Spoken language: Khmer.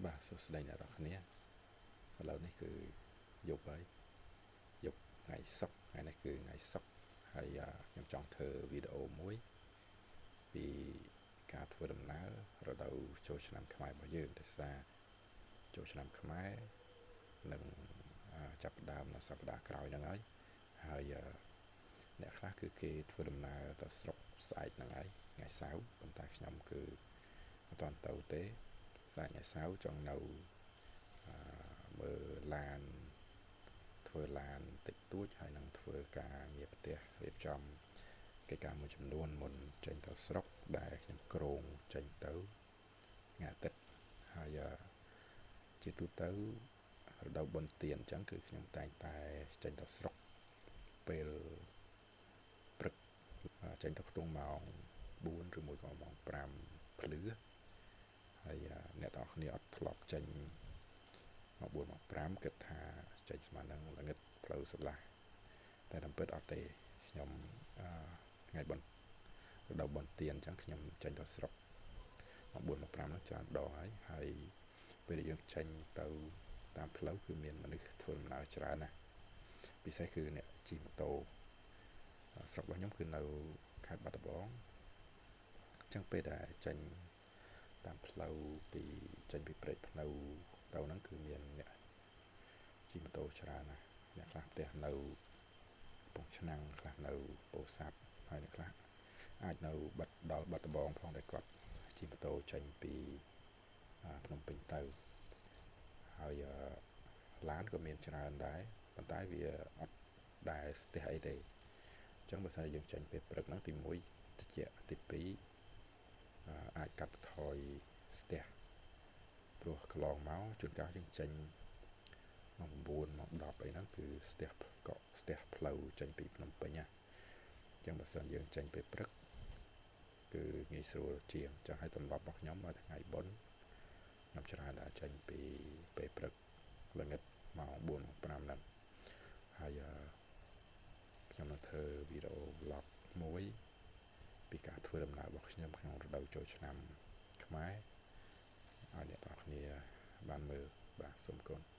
បាទសួស្តីអ្នកទាំងគ្នាឥឡូវនេះគឺយប់ហើយយប់ថ្ងៃសុក្រថ្ងៃនេះគឺថ្ងៃសុក្រហើយខ្ញុំចង់ធ្វើវីដេអូមួយពីការធ្វើដំណើររដូវចូលឆ្នាំខ្មែររបស់យើងដោយសារចូលឆ្នាំខ្មែរនឹងចាប់ផ្ដើមនៅសប្តាហ៍ក្រោយហ្នឹងហើយហើយអ្នកខ្លះគឺគេធ្វើដំណើរទៅស្រុកស្អែកហ្នឹងហើយថ្ងៃសៅរ៍ប៉ុន្តែខ្ញុំគឺអត់ទាន់ទៅទេស្អែកថ្ងៃសៅរ៍ចង់នៅមើលឡានធ្វើឡានតិចតួចហើយនឹងធ្វើការងារផ្ទះរៀបចំកិច្ចការមួយចំនួនមុនចេញទៅស្រុកដែលខ្ញុំគ្រោងចេញទៅថ្ងៃអាទិត្យហើយជាទូទៅរដូវបុណ្យទានអញ្ចឹងគឺខ្ញុំតែងតែចេញទៅស្រុកពេលព្រឹកចេញទៅខ្ទង់ម៉ោង4ឬមួយក៏ម៉ោង5ភ្លឺហើយអ្នកទាំងអស់គ្នាអត់ធ្លាប់ចេញម៉ោង4ម៉ោង5គិតថាចេញស្មាននឹងល្ងិតផ្លូវស្រឡះតែតាមពិតអត់ទេខ្ញុំថ្ងៃបុណ្យរដូវបុណ្យទានអញ្ចឹងខ្ញុំចេញទៅស្រុកម៉ោង4ម៉ោង5ហ្នឹងច្រើនដងហើយហើយពេលដែលយើងចេញទៅតាមផ្លូវគឺមានមនុស្សធ្វើដំណើរច្រើនណាស់ពិសេសគឺអ្នកជិះម៉ូតូស្រុករបស់ខ្ញុំគឺនៅខេត្តបាត់ដំបងអញ្ចឹងពេលដែលចេញតាមផ្លូវពីចេញពីព្រែកភ្នៅទៅហ្នឹងគឺមានអ្នកជិះម៉ូតូច្រើនណាស់អ្នកខ្លះផ្ទះនៅកំពង់ឆ្នាំងខ្លះនៅពោធិ៍សាត់ហើយអ្នកខ្លះអាចនៅបាត់ដល់បាត់ដំបងផងតែគាត់ជិះម៉ូតូចេញពីភ្នំពេញទៅហើយឡានក៏មានច្រើនដែរប៉ុន្តែវាអត់ដែលស្ទះអីទេអញ្ចឹងបើសិនជាយើងចេញពេលព្រឹកហ្នឹងទី1តិចទី2អាចកាត់បន្ថយស្ទះព្រោះកន្លងមកជួនកាលយើងចេញម៉ោង9ម៉ោង10អីហ្នឹងគឺស្ទះកក់ស្ទះផ្លូវចេញពីភ្នំពេញណាអញ្ចឹងបើសិនយើងចេញពេលព្រឹកគឺងាយស្រួលជាងចង់ឲ្យទម្លាប់របស់ខ្ញុំមកថ្ងៃបុណ្យខ្ញុំច្រើនតែចេញពីពេលព្រឹកល្ងិតម៉ោង4ម៉ោង5ហ្នឹងហើយខ្ញុំនឹងធ្វើវីដេអូ vlog មួយពីការធ្វើដំណើររបស់ខ្ញុំក្នុងរដូវចូលឆ្នាំខ្មែរឲ្យអ្នកទាំងអស់គ្នាបានមើលបាទសូមអរគុណ។